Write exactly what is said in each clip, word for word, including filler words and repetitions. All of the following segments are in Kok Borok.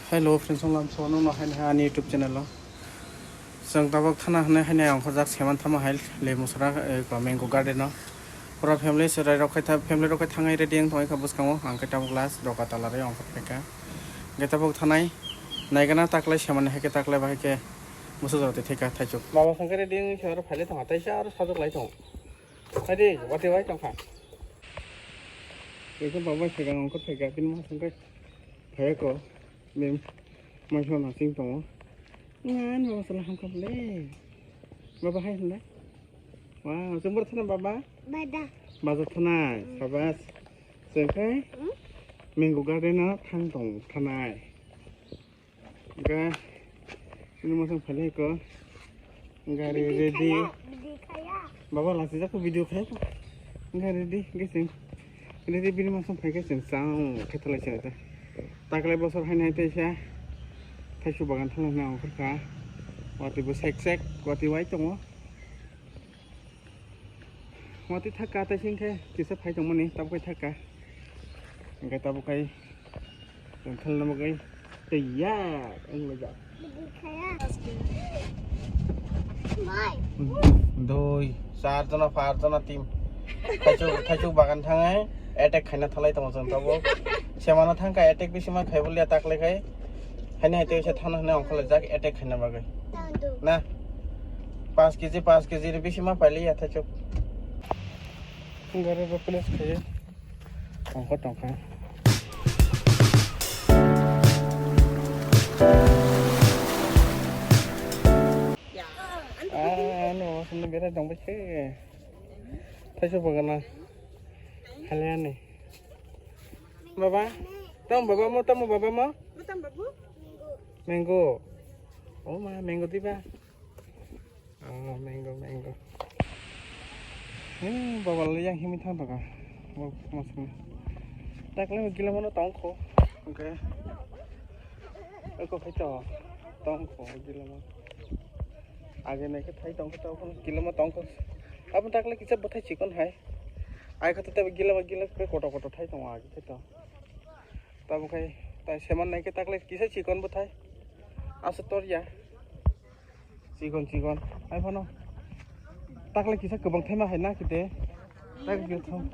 Hello friends, salam sono no hai hai ani YouTube channel o. Chwng tabuk thana hwnwi hai nai ongkhorjak seman thama hai le musra, eh, ko mango garden o. Pura family chwrai rok khai tha, family rok khai thangai ready wng thangwi kha bwskango. Ang khe tabuk last doka tala rwi ongkhor phaikha. Hwnkhe tabuk thanai naigana taklai seman hai khe taklai bahai khe bwsa jora twi thai kha thaichuk. Baba sangkhe ready wngwi khe aro phailai tongo, taisa aro sajwk lai tongo. Hai de, watwi wai tongkha. Kaisa baba sega ongkhor phaikha, bini ma sangkhe phaiya ko. Bini ma song nasing tongo. Ngan baba sala hamkha le. Baba hai hwnda. Wow, chwng bor thana baba? Bada. Bazar thanai, sabas. Chwng khai Hmm? Mango garden o thang tong thanai. Ga, ini masang phalai ko. Gari Bidi ready. Khaya, bidi khaya. Baba lasi jako video khai ko. Gari ready, geseng. Ready bini masang phai geseng. Sang, khethalai sini ta. Taklai bosor hai nai taisa. Thaisu bagan thalai na ongkhor kha. Wati bo sek sek, wati wai tongo. Wati thaka tai sing khe kisa phai tongmani, tabuk kai thaka. Hingke tabuk kai tongthal na bagwi tei ya wng laijak. Dui, char jona, par jona, team. Thaichuk, thaichuk bagan thangai attack khaina thalai tongo chwng tabuk. Semano thangkha attack bisi ma khai bulia taklai khai. Haini hai tei se thana hwnwi ongkhorlaijak attack khaina bagwi. Na? Panch kg, panch kg ni bisi ma pailiya thaichuk. Gari replace khaiwi ongkhor tongkha. Ah, ano, sini berai tongbai se. Thaichuk bagana. Haliani. Baba, tamo baba mo, tamo baba mo? Bukan babu. Mango. Oh ma, mango diba? Oh, mango, mango. Hmm, baba lo yang himi thang toka. Oh, masuk. Takle gila mana tongko. Oke. Eko khaito. Tongko gila mana. Age nai khe thai tongko, tongko gila ma tongko. Abo takle kisa bwthai chikon hai. Ai khato tei gila ma gila khe koto koto thai tongo age khe to. Tabo khai tai seman nai khe takle kisa chikon bwthai. Asa torya. Chikon chikon. Ai phano. Takle kisa kwbang thaima hai na kite. Takle kisa thang.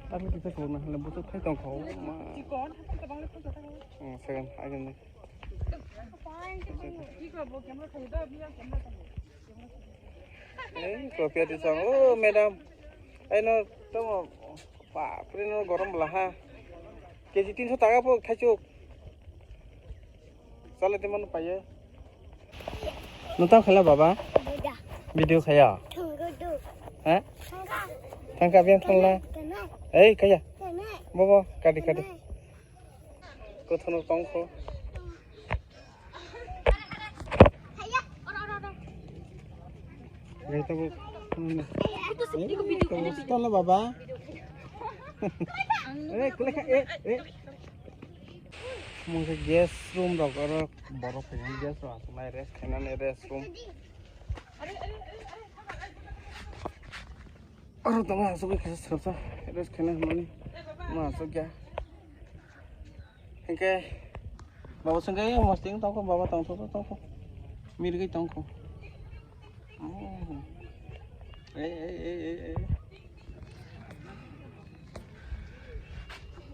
Takle kisa kwbang na hale bwthai thai tongko. Ma. Chikon, hakan kwbang le thang. Hmm, second, age nai. Ei, kopi ati sang. Oh, madam. Ai, no, tamo. Bapre, no, gorom bwla, ha. K G tinso taka po, thaichuk. Chale, te mano paye. No, tamo khala, baba? Video khaya. Ha? Thangka, biang thangla. Ei, kaya. Bobo, kadi, kadi. Kothono tongkho. Gai tabuk. Tala baba. Eh, kulekha, eh, eh. Mungsa guest room rok oro borok khaina guest rok aswk nai rest khainani rest room. Oro tongo aswk khe khaisa swrapsa rest khaina hwnmani ma aswk ya. Hingke baba songke mosting tongkho, baba tongtho tongkho. Mirgwi tongkho. Oh. Ei, ei, ei, ei, ei.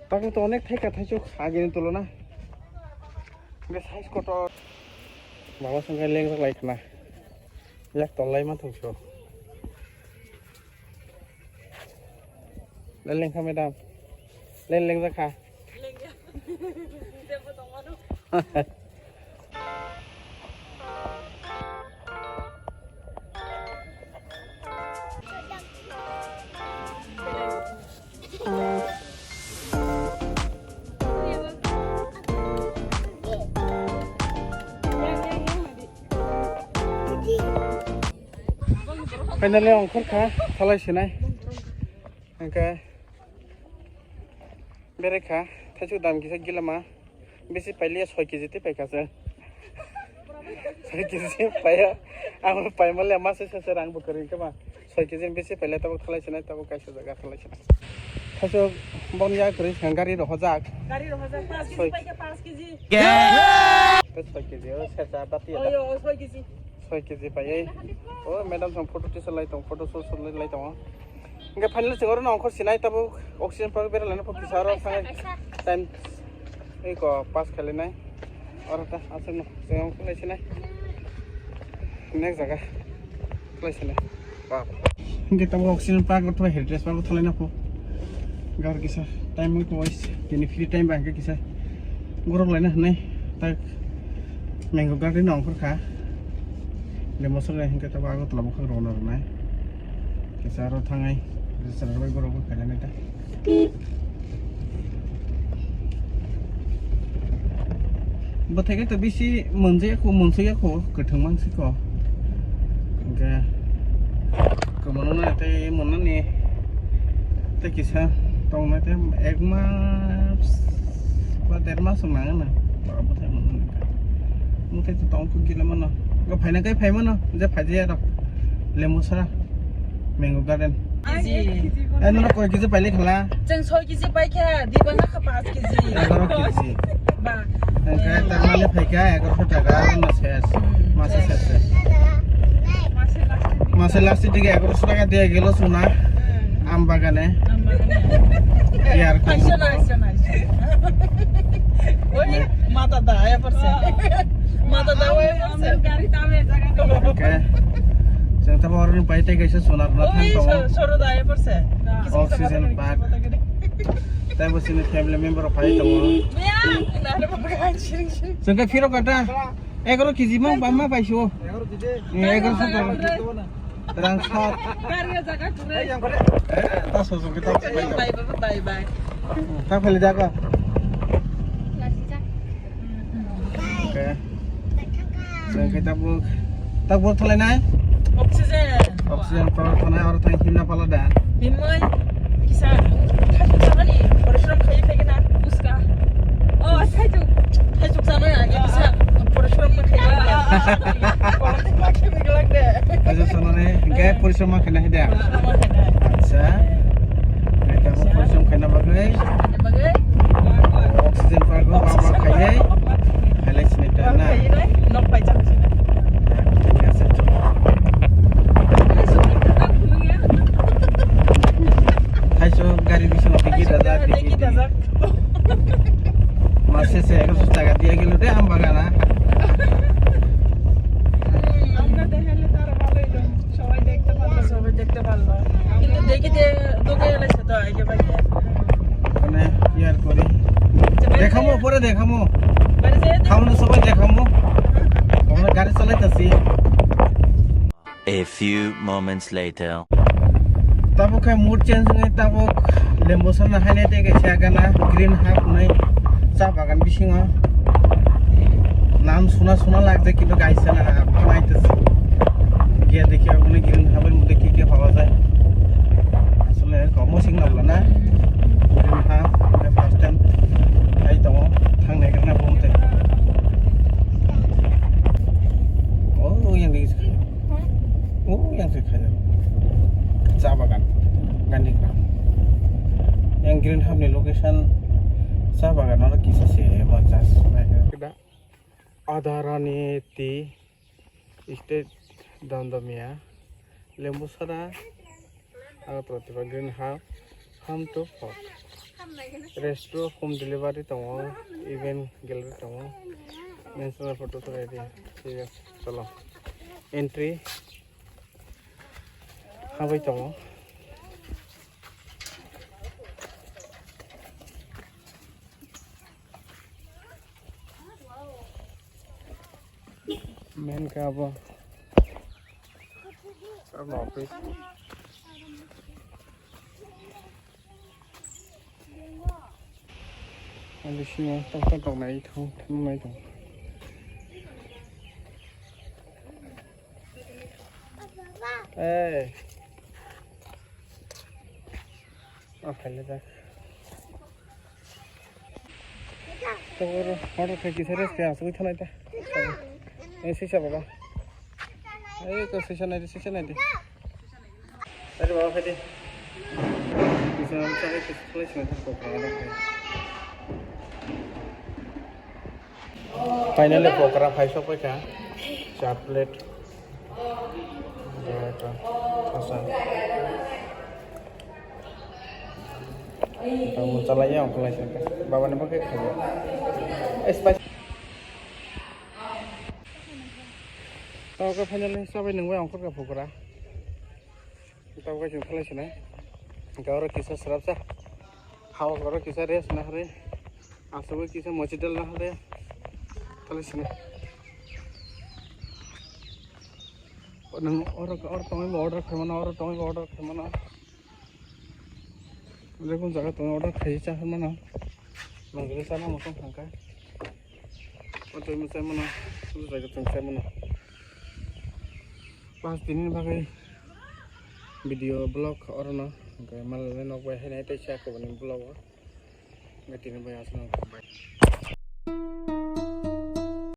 Takle to onek thaika thaisuk agini tulona. Hingke size kotor. Baba songke lengjak lai khna. Yak tolai ma thangso. Leleng kha, madam. Leleng jakha. Finally ongkhor kha, thalai sinai. Hingke berekha, thaichuk dam kisa gilama. Bisi pailiya soi kg tei paikha se. Soi kg paiya. Ang paimaliya masa sese rang bo kwrwi khe ba. Soi kg bisi pailiya tabuk thalai sinai, tabuk kaisa jaga thalai sinai. Thaichuk bon ya kwrwi kha gari rohojak. Gari rohojak, panch kg Soi- paikha, panch kg. Gay! Soi kg, o sersa bati ya da. Oyo, soi kg. Soi kg pai, eh. O, madam, sang photo tisa lai tong, photo shoot shoot lai tong. Hingke finally, chwng oro nongkhor sinai, tabuk oxygen park beralana po kisa oro thang time, eko, pass khalinai. Oro ta, aswk no, chwng ongkhor lai sinai. Next jaga. Khlai sene. Bap. Hingke tamo oxygen park o thoi heritage park o thalaina pho. Gar kisa time ko wais tini free time ba hingke kisa gorok laina hinai tak mango garden no ongkhor kha. Lemo sole hingke tamo Agartala bokha rok no rwnai. Kisa aro thangai. Kisa aro bai gorok bo khailai nai ta. Bwthai khe to bisi monjak kho, monsoya kho, kwthwng mangsi kho. Hingkhe kwmano na tei monani tei kisa tongna tei ek mas ba der mas wng nang na. Ba bwthai monani. Mutai to tong kho gila mano. Go phaina kai phai mano, je phai je aro. Lemo sara. Mango Garden. Kg. Eh, nono koi kg pailai khala? Chwng soi kg paikha, diba nakha panch kg. Egaroh kg. Ba. Hingkhe tamani phaikha egaroh taka no ses. Hmm. Masa ses. Masa last dige egaroh taka diya gelo suna. Hmm. Aam bagane. Aam bagane. Yar ko. Aisa na, aisa na, aisa. Oi, mata da, aya parse. Mata da, aya parse. Hingkhe. Chwng tamo oroni pai tei kaisa sonar na thang tongo. Soro da, aya parse. Oxygen park. Tei bo chini family member rok pai tongo. Chwng khe phiro kata. Egaroh kg mang bamma paisio. Egaroh kg. Egaroh kg. Rang sat. Gari jaga kure. Eh, ta sosong kita. Bye, bye, bye, bye. Ta phali jaga. Okay. Chwng khe tabuk, tabuk thalai nai? Oxygen. Oxygen park thanai aro thang himna pala da. Himoi kisa thaichuk samani porishrom khai phai kena. Puska. Oh, thaichuk. Thaichuk samani age kisa porishrom khai. Porishrom khai phai kena. Thaichuk samani hingke porishrom ma khaina hai da. Porishrom ma khaina. Acha. Neta mo porishrom khaina bagwi. Khaina bagwi. Oxygen park o baba khainai. Khailai sinai ta na. Nok pai chang sinai. Thaichuk gari bisingo ticket dajak, ticket dajak. Mase se ekso taka diye gelo de aam bagana. আমরা দেখালে তো আরো ভালোই তো, সবাই দেখতে পারলো। সবাই দেখতে পারলো। কিন্তু দেখি দে, দোকে এলে সে তো আগে ভাই। মানে কি আর করি? দেখামো, পরে দেখামো। বাড়ি যেয়ে দেখ- খাওয়ানো সবাই দেখামো। আমরা গাড়ি চালাইতেছি। A few moments later. Tabuk khe mood change wngwi tabuk Lembusarno hainai tei kaisa gana green half hwnwi cha bagan bisingo. Nam suna suna lagde kintu kaisa na ha, naitwk. Giya dekhi aboni green half ni moddhe ki ki pawa jai. Asole komo signal na. Green half, first time hai tongo, thangnai gana bumte. Oh, yang di Oh, yang se khayo. Cha bagan. Gandhi gram. Yang green half ni location cha bagan oro kisa se eba chas. Kida Adharani tea estate Damdamia. Lembusara. Ang protibag green half. Ham to pho. Restaurant home delivery tongo. Event gallery tongo. Men's photo ready. Chalo. Entry. Habai tongo. Main khe abo. Abo office. Ang bisingo tok tok tok nai thung thung nai thung. Hey. Oh, hello, Jack. Tawar order khai kisa rest kaya asugwi thanai ta. Ei sisa baba. Ei ko sisa nai de, sisa nai de. Aje baba khai de. Kisa nai de, kisa nai de, kisa nai de. Finally, pokora phai sok paikha. Char plate. Asa. Tamo chalai ya, ongkholai se. Baba ni bakhe khayo. Eh, spice. Oke, finally, sabai nang bai ongkhor ka pokora. Tamo kai chwng khalai se nai. Gaura kisa srapsa. Hawa gaura kisa rest na hare. Asugwi kisa mochi dal na hare. Khalai se nai. Nang oro, oro tongwi bo order khaimano, oro tongwi bo order khaimano. Jekun jaga tong order khai cha mano. Nang gele cha mano tong thangka. O tong cha mano. O jaga tong cha mano. Pas tini bagwi video blog orono. Hingke malai nok bai hai nai tei cha ko bani blog o. Hingke tini bai asno.